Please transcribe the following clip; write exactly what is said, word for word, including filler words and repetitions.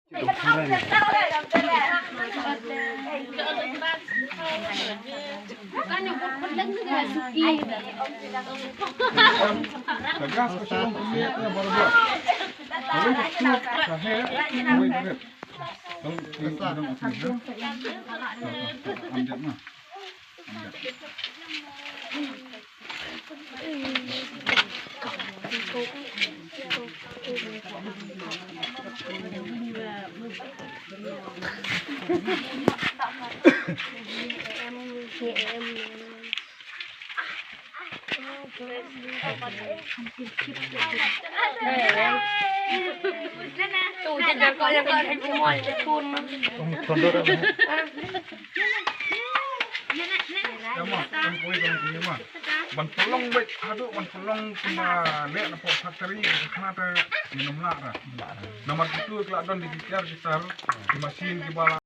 Ban pynlong beit haduh ban pynlong kumba leh na pok factory ka khana te ngam lah ra. Namar kitu ka la don di ki tiar ki tar ki machine kiba la